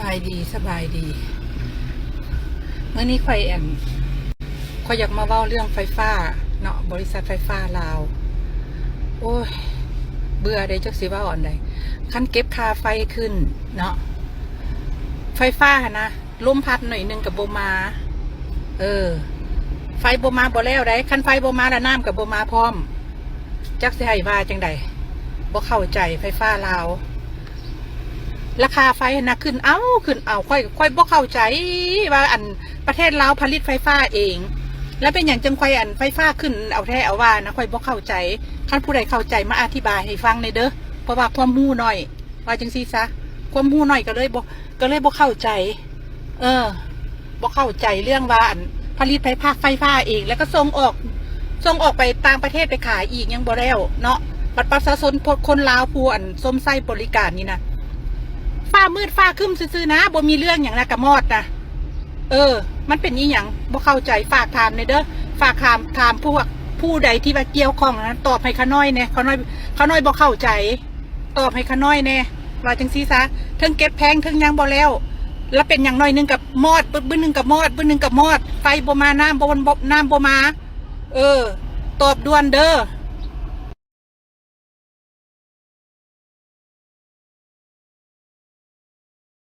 ສະບາຍດີ ສະບາຍດີ. ມື້ນີ້ຂ້ອຍ ອັນ ຂ້ອຍຢາກມາເວົ້າເລື່ອງໄຟຟ້າເນາະ, ບໍລິສັດໄຟຟ້າລາວ. ໂອ້ຍ ເບື່ອເດ້ ຈັກຊິເວົ້າອັນໃດ. ຄັນເກັບຄ່າໄຟຂຶ້ນເນາະ, ໄຟຟ້າຫັ້ນນະ ລົມພັດໜ້ອຍໜຶ່ງກໍບໍ່ມາ. ເອີ ໄຟບໍ່ມາບໍ່ແລ້ວໃດ, ຄັນໄຟບໍ່ມາແລ້ວ ນ້ຳກໍບໍ່ມາພ້ອມ. ຈັກຊິໃຫ້ວ່າຈັ່ງໃດ, ບໍ່ເຂົ້າໃຈໄຟຟ້າລາວ. ລາຄາໄຟຫັ້ນນະ ຂຶ້ນເອົາ ຂຶ້ນເອົາ. ຂ້ອຍ ຂ້ອຍບໍ່ເຂົ້າໃຈວ່າ ອັນ ປະເທດລາວຜະລິດໄຟຟ້າເອງ ແລ້ວເປັນຫຍັງຈຶ່ງຂ້ອຍ ອັນ ໄຟຟ້າຂຶ້ນເອົາແທ້ເອົາວ່ານະ, ຂ້ອຍບໍ່ເຂົ້າໃຈ. ຄັນຜູ້ໃດເຂົ້າໃຈ ມາອະທິບາຍໃຫ້ຟັງແດ່ເດີ້, ເພາະວ່າຄວາມຮູ້ໜ້ອຍ. ວ່າຈັ່ງຊີ້ຊະ, ຄວາມຮູ້ໜ້ອຍກໍເລີຍບໍ່ ກໍເລີຍບໍ່ເຂົ້າໃຈ. ເອີ ບໍ່ເຂົ້າໃຈເລື່ອງວ່າ ອັນ ຜະລິດໄຟຟ້າ ໄຟຟ້າເອງ ແລ້ວກໍສົ່ງອອກ ສົ່ງອອກໄປຕ່າງປະເທດໄປຂາຍອີກ ຍັງບໍ່ແລ້ວເນາະ. ບັດປະຊາຊົນ ຄົນລາວຜູ້ ອັນ ຊົມໃຊ້ບໍລິການນີ້ນະ ຟ້າມືດຟ້າຄຶ້ມຊື່ໆນະ, ບໍ່ມີເລື່ອງຫຍັງນະ ກະມອດນະ. ເອີ ມັນເປັນອີ່ຫຍັງ ບໍ່ເຂົ້າໃຈ. ຝາກຖາມແດ່ເດີ້, ຝາກຖາມ ຖາມພວກຜູ້ໃດທີ່ວ່າກ່ຽວຂ້ອງນະ, ຕອບໃຫ້ຂ້ານ້ອຍແດ່. ຂ້ານ້ອຍ ຂ້ານ້ອຍບໍ່ເຂົ້າໃຈ. ຕອບໃຫ້ຂ້ານ້ອຍແດ່ ວ່າຈັ່ງຊີ້ຊະ. ເທິງເກັບແພງ ເທິງຫຍັງບໍ່ແລ້ວ, ລະເປັນຫຍັງໜ້ອຍໜຶ່ງກໍມອດ, ບຶດໜຶ່ງກໍມອດ, ບຶດໜຶ່ງກໍມອດ. ໄຟບໍ່ມາ ນ້ຳບໍ່ ບໍ່ ນ້ຳບໍ່ມາ. ເອີ ຕອບດ່ວນເດີ້.